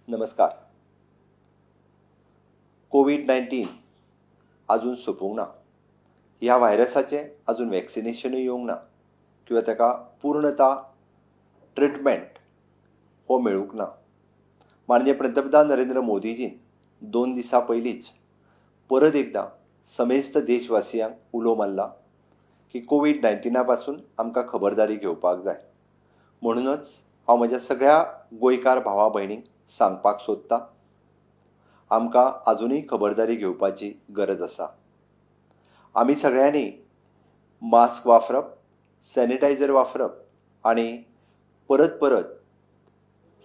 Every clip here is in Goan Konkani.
नमस्कार. कोवीड 19 अजून सोंपूंक ना. ह्या व्हायरसाचें अजून वॅक्सिनेशनूय येवंक ना किंवा ताका पूर्णता ट्रिटमेंट हो मेळूंक ना. माननीय पंतप्रधान नरेंद्र मोदीजीन 2 दिसां पयलींच परत एकदां समेस्त देशवासियांक उलो मारला की कोवीड 19 पासून आमकां खबरदारी घेवपाक जाय. म्हणूनच हांव म्हज्या सगळ्या गोंयकार भावा भयणींक सांगपाक सोदतां, आमकां आजुनूय खबरदारी घेवपाची गरज आसा. आमी सगळ्यांनी मास्क वापरप, सॅनिटायझर वापरप आनी परत परत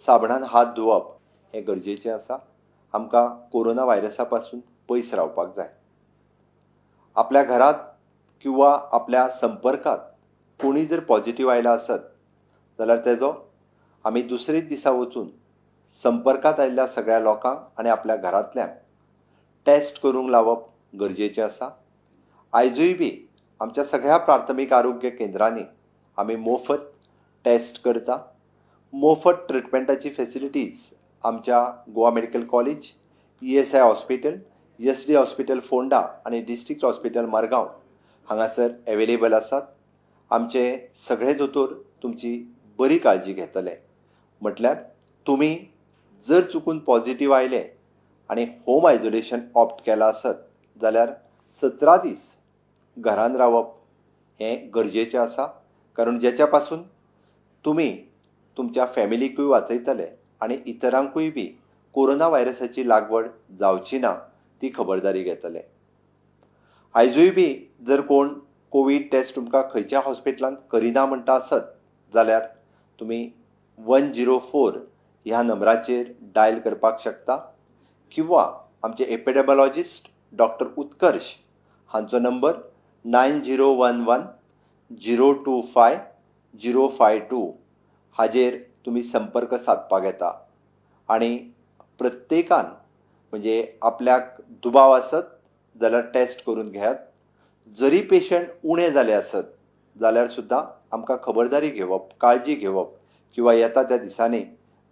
साबणान हात धुवप हें गरजेचें आसा. आमकां कोरोना व्हायरसा पासून पयस रावपाक जाय. आपल्या घरांत किंवा आपल्या संपर्कांत कोणूय जर पॉझिटीव आयला आसत जाल्यार तेजो आमी दुसरेच दिसा वचून संपर्कांत आयिल्ल्या सगळ्या लोकांक आनी आपल्या घरांतल्यांक टॅस्ट करूंक लावप गरजेचें आसा. आयजूय बी आमच्या सगळ्या प्राथमीक आरोग्य केंद्रांनी आमी मोफत टॅस्ट करता. मोफत ट्रिटमेंटाची फेसिलिटीज आमच्या Goa medical college, ESI hospital, SD hospital Ponda आनी डिस्ट्रिक्ट हॉस्पिटल मडगांव हांगासर एवेलेबल आसात. आमचे सगळे दोतोर तुमची बरी काळजी घेतले. म्हटल्यार तुमी जर चुकून पॉझिटीव आयले आनी होम आयजोलेशन ऑप्ट केलां आसत जाल्यार 17 दीस घरान रावप हें गरजेचें आसा, कारण जेच्या पासून तुमी तुमच्या फॅमिलीकूय वाचयतले आनी इतरांकूय बी कोरोना व्हायरसाची लागवड जावची ना ती खबरदारी घेतले. आयजूय बी जर कोण कोवीड टेस्ट तुमकां खंयच्या हॉस्पिटलांत करिना म्हणटा आसत जाल्यार तुमी 104 ह्या नंबराचेर डायल करपाक शकता किंवा आमचे एपिडेमॉलॉजिस्ट डॉक्टर उत्कर्ष हांचो नंबर 9011025052 हाजेर तुमी संपर्क सादपाक येता. आनी प्रत्येकान म्हणजे आपल्याक दुबाव आसत जाल्यार टेस्ट करून घेयात. जरी पेशंट उणे जाले आसत जाल्यार सुद्दां आमकां खबरदारी घेवप, काळजी घेवप किंवा येता त्या दिसांनी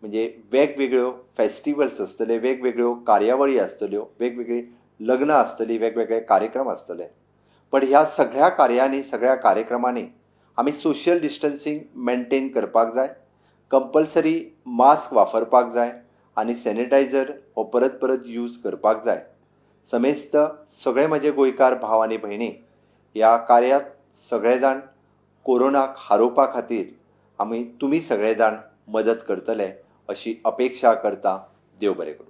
म्हणजे वेगवेगळ्यो फेस्टिवल्स आसतले, वेगवेगळ्यो कार्यावळी आसतल्यो, वेगवेगळीं लग्नां आसतलीं, वेगवेगळे कार्यक्रम आसतले, पण ह्या सगळ्या कार्यांनी, सगळ्या कार्यक्रमांनी आमी सोशल डिस्टन्सींग मेनटेन करपाक जाय, कंपल्सरी मास्क वापरपाक जाय आनी सॅनिटायझर हो परत परत यूज करपाक जाय. समेस्त सगळे म्हजे गोंयकार भाव आनी भयणी, ह्या कार्यात सगळे जाण कोरोनाक हारोवपा खातीर आमी तुमी सगळे जाण मदत करतले अशी अपेक्षा करता. देव बरें करूं.